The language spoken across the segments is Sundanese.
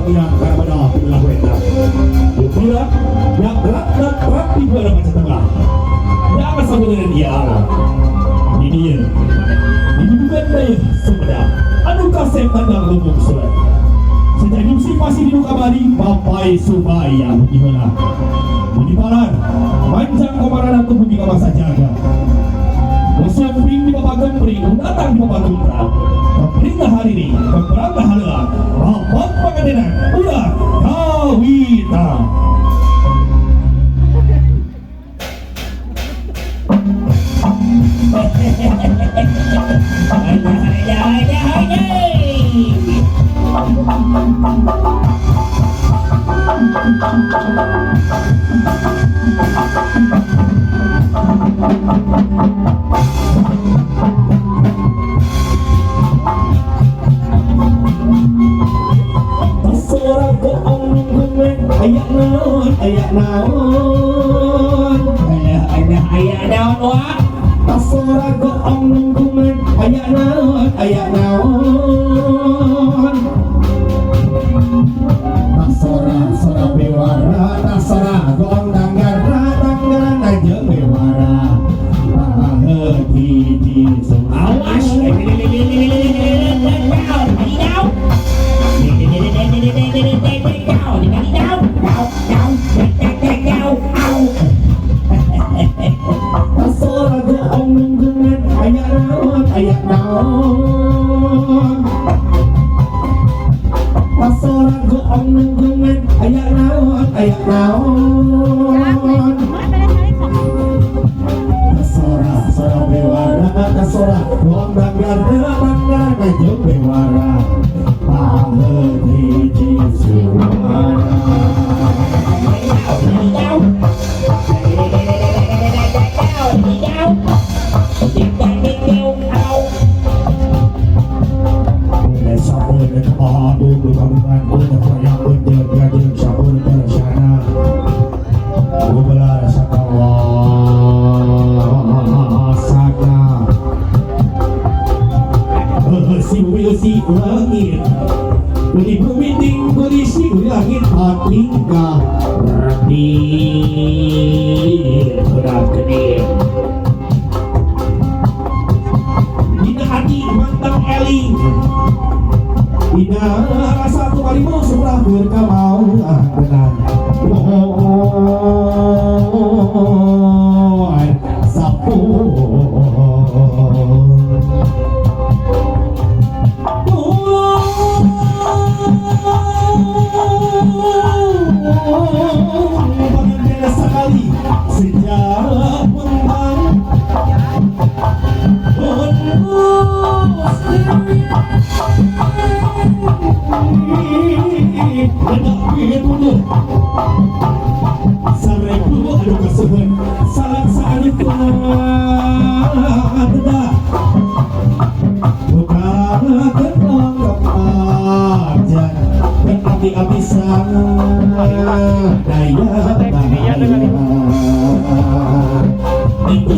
Pangiang Karabada Pilah Wenda. Yukira yang berat dan berat di bulan Aceh Tengah. Yang sebenarnya dia arah. Ini dia. Didudukan daya Sumedang. Anu kasep tandang lumbung surat. Sejak musim masih di Kamari Papai Subaya Budi. Budi Palar Manjang komarana tubuh di masa jaga. Musumping di Bapak Gempring, datang di Bapak Gemprang. Kempringah hari ini, kemprangah halela. Rapat pengantinan, ulah kawitan. Pasora goong nungguan, ayak naon, ayak naon. Alah, alah, aya naon wa? Pasora goong nungguan, ayak naon, ayak naon. Tasora sora bewara, tasora goong danggara, danggara aja bewara. Paheut hiji Awas. Pasora goong nungguan, ayak naon, ayak naon. Pasora goong nungguan, ayak naon, ayak naon. Tasora sora bewara, tasora goong danggara, danggara aja bewara. Paheut hiji suara. Dina hati mantang eling Dina rasa tu kalimu surah berkamau tenan Mohon sampun. Pengantin sekali sejak mentang. Api-api daya itu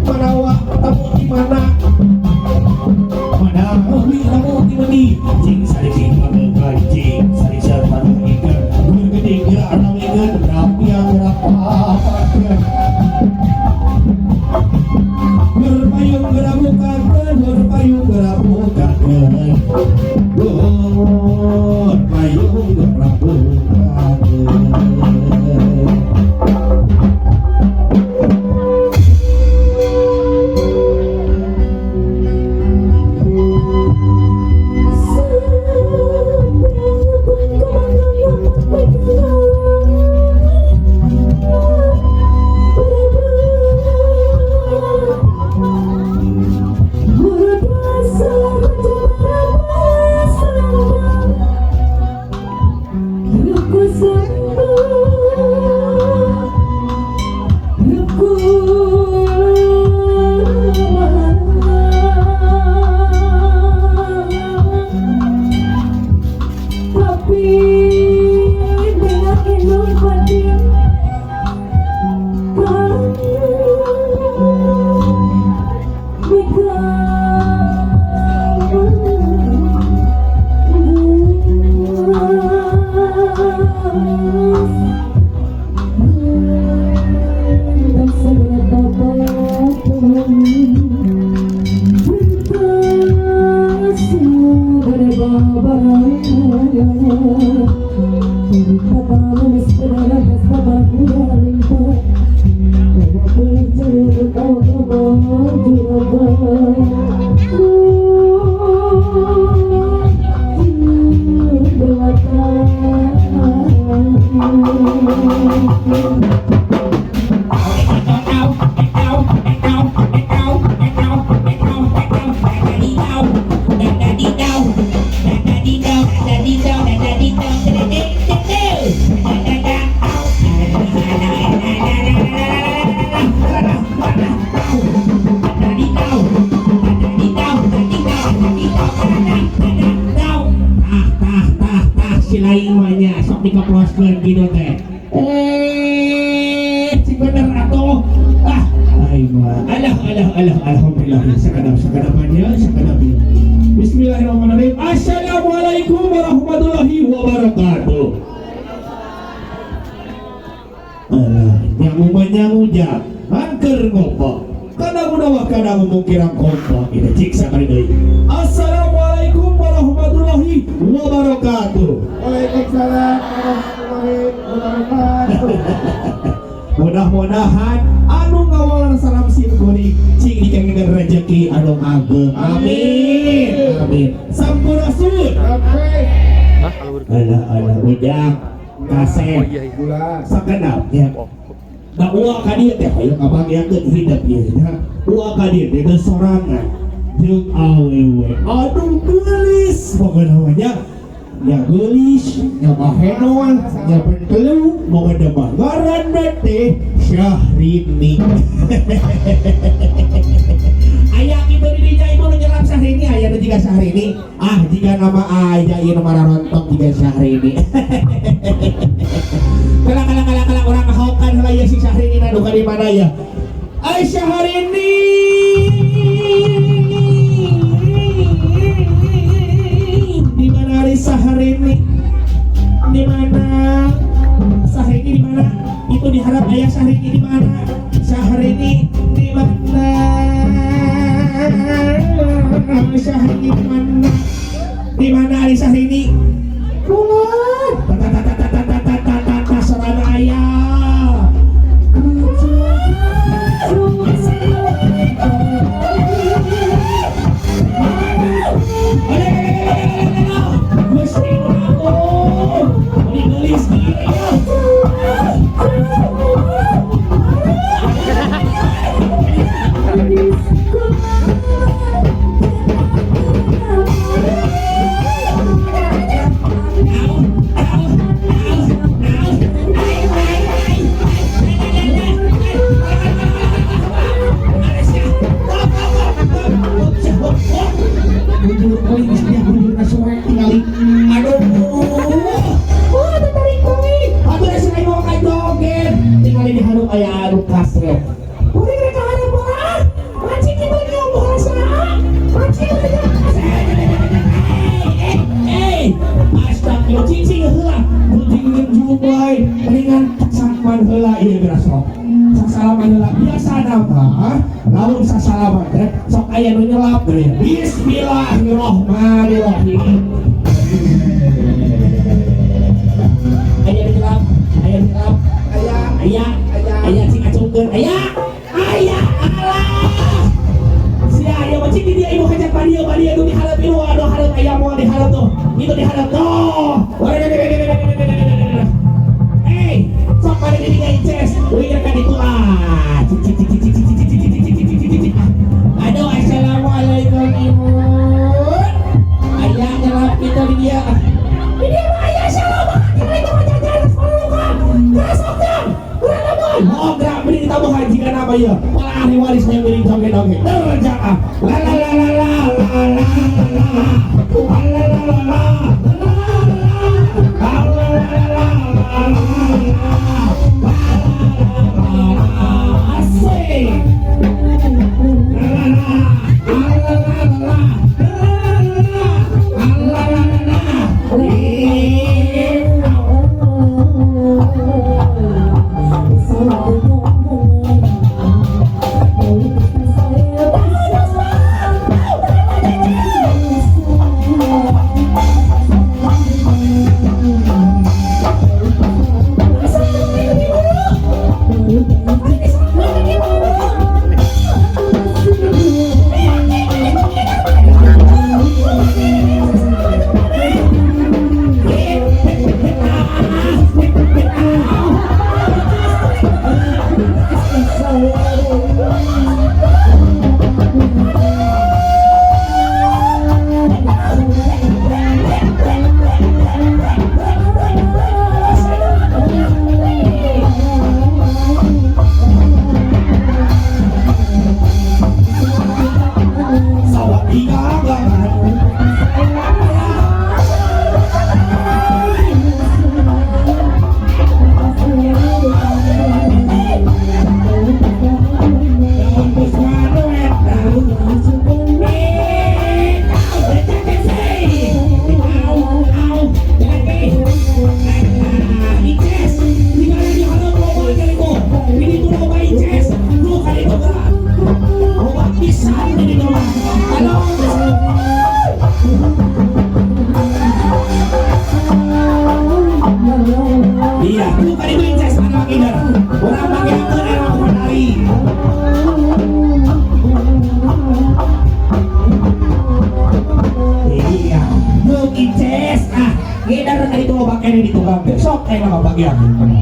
manawa tamu di mana mana tamu di mana jing sari jing jing sari sari ikan bergede gerak ikan rapi rapi berpayung gerabukan berpayung gerabukan berpayung gerabukan. Tah tah tah tah, si lain mah nya sok dikeploskeun kitu teh. Eh, cing bener atuh. Ah, aing mah. Alah alah alah, alhamdulillah, sakedap sakedapannya sakedap ieu. Bismillahirrahmanirrahim. Assalamualaikum warahmatullahi wabarakatuh. Alah, nyangu mah nyangu ja, angker ngompok. Kadang udah kadang ngomong kirang kompak. Ini cik sakali deui. Assalamualaikum warahmatullahi wabarakatuh. Waalaikumsalam warahmatullahi wabarakatuh. Mudah-mudahan anu ngawaler salam sim kuring cing dikengkeun rezeki anu ageng. Amin. Amin. Sampurasun. Sampai Alah alah, ujang kasep gula. Sakedapnya. Da uwa ka dieu teh hoyong ngabagiakeun hidup ieu nya. Uwa ka dieu teh geus sorangan jeung awewe. Aduh, geulis pokona mah nya. Nya geulis, nya bahenol, nya pentelu, pokona mah ngaranna teh Syahrini. Aya kitu di dinya ibu nu nyelap Syahrini, aya nu jiga Syahrini. Ah, jiga nama aya ieu nu mararontok jiga Syahrini. Kala kala kala kala, urang ngahokan heula ieu si Syahrini na duka di mana ya? Ay, Syahrini. Di mana ari Syahrini? Di mana? Syahrini di mana? Itu diharap ayah Syahrini di mana? Syahrini di mana? Syahrini di mana? Di mana ari Syahrini? Keluar. Ta ta ta ta ta ta ta ta ta ta, sarana ayah. Gusti aku. Beli gelis Bujur euy, geus dia bujurna sore tingali. Aduh. Wah, tatarik euy. Aduh, geus ayo ka joget. Tingali di hareup aya anu kasret. Kuring rek ka hareup bola ah. Mancing kitu nyoba saha? Mancing aja. Eh, eh, astagfirullah, cicing heula. Gunting jeung wae, mendingan salaman heula ieu geura sok. Sasalaman heula biasa mah. Lamun sasalaman teh sok aya nu nyelap geura. Bismillahirrahmanirrahim. Aya nu nyelap, aya nu nyelap, Aya, aya, aya, aya cing acungkeun, aya, aya, alah. Sia aya mah cing di dia ibu kajak padieu padieu tuh di hareup ieu, aduh hareup aya moal di hareup tuh. Itu di hareup tuh. Eh, sok pada di dinya Ices, uing rek ka ditu ah. Cik cik cik cik cik cik cik cik cik cik cik cik cik. Aduh, assalamualaikum ibu. Aya nyelap itu di dia. Di dia mah aya salam. Tinggal itu mah jajan sekolah luka. Kasok jam. Urang tabuhan. Oh, gerak beri ditabuhan jika nama ieu. Pola ahli waris yang beri joget-joget. Terjang ah. La la la la la la la la. La la la la la. La la la la la la. Asik. La la la. La la la la. La la la la la. ngider. Urang bagiakeun era medali. Iya, geuk Ices ah, ngider ka ditu loba keneh di tukang teh. Sok aya mah bagiakeun.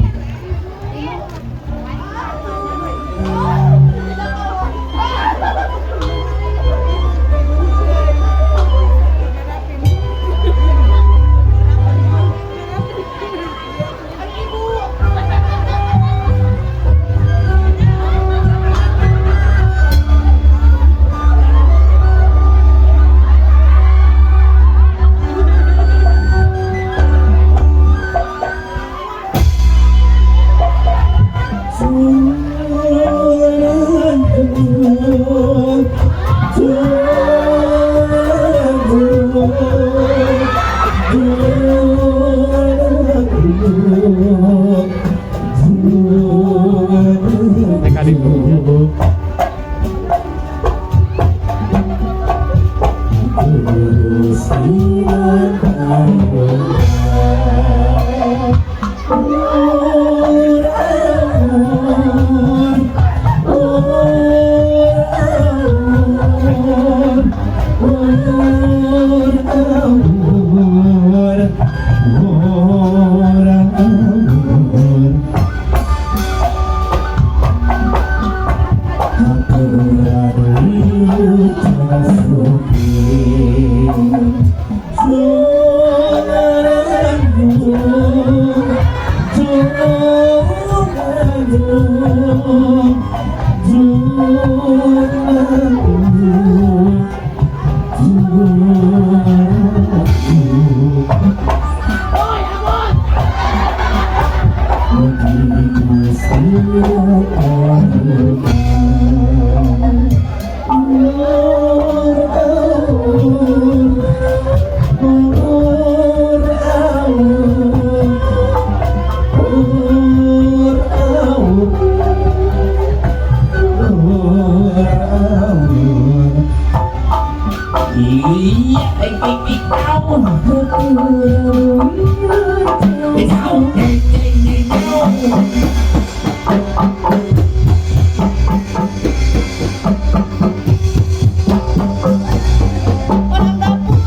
Orang dapur.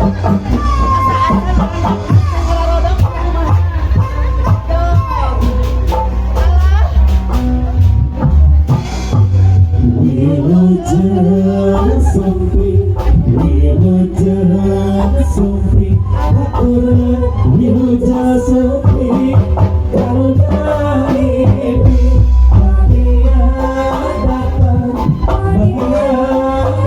Asa-asa orang dapur ngararodong kumaha. Dong. Alah. Wilujeng sumping, wilujeng sumping, aturan wilujeng sumping, karunya mimpi, bahagia datang, bahagia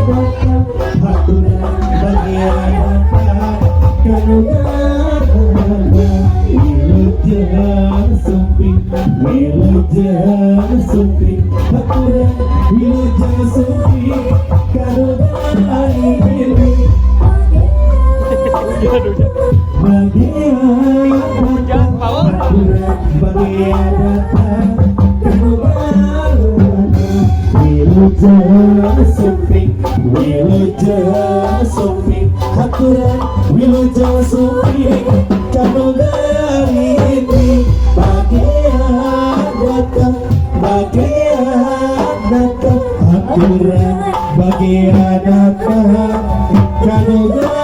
datang, aturan bahagia datang, karunya wilujeng sumping, wilujeng sumping, aturan wilujeng sumping, karunya mimpi. Wilujeng sumping, aturan wilujeng sumping, karunya mimpi, bahagia datang, bahagia datang, aturan bahagia datang, karunya.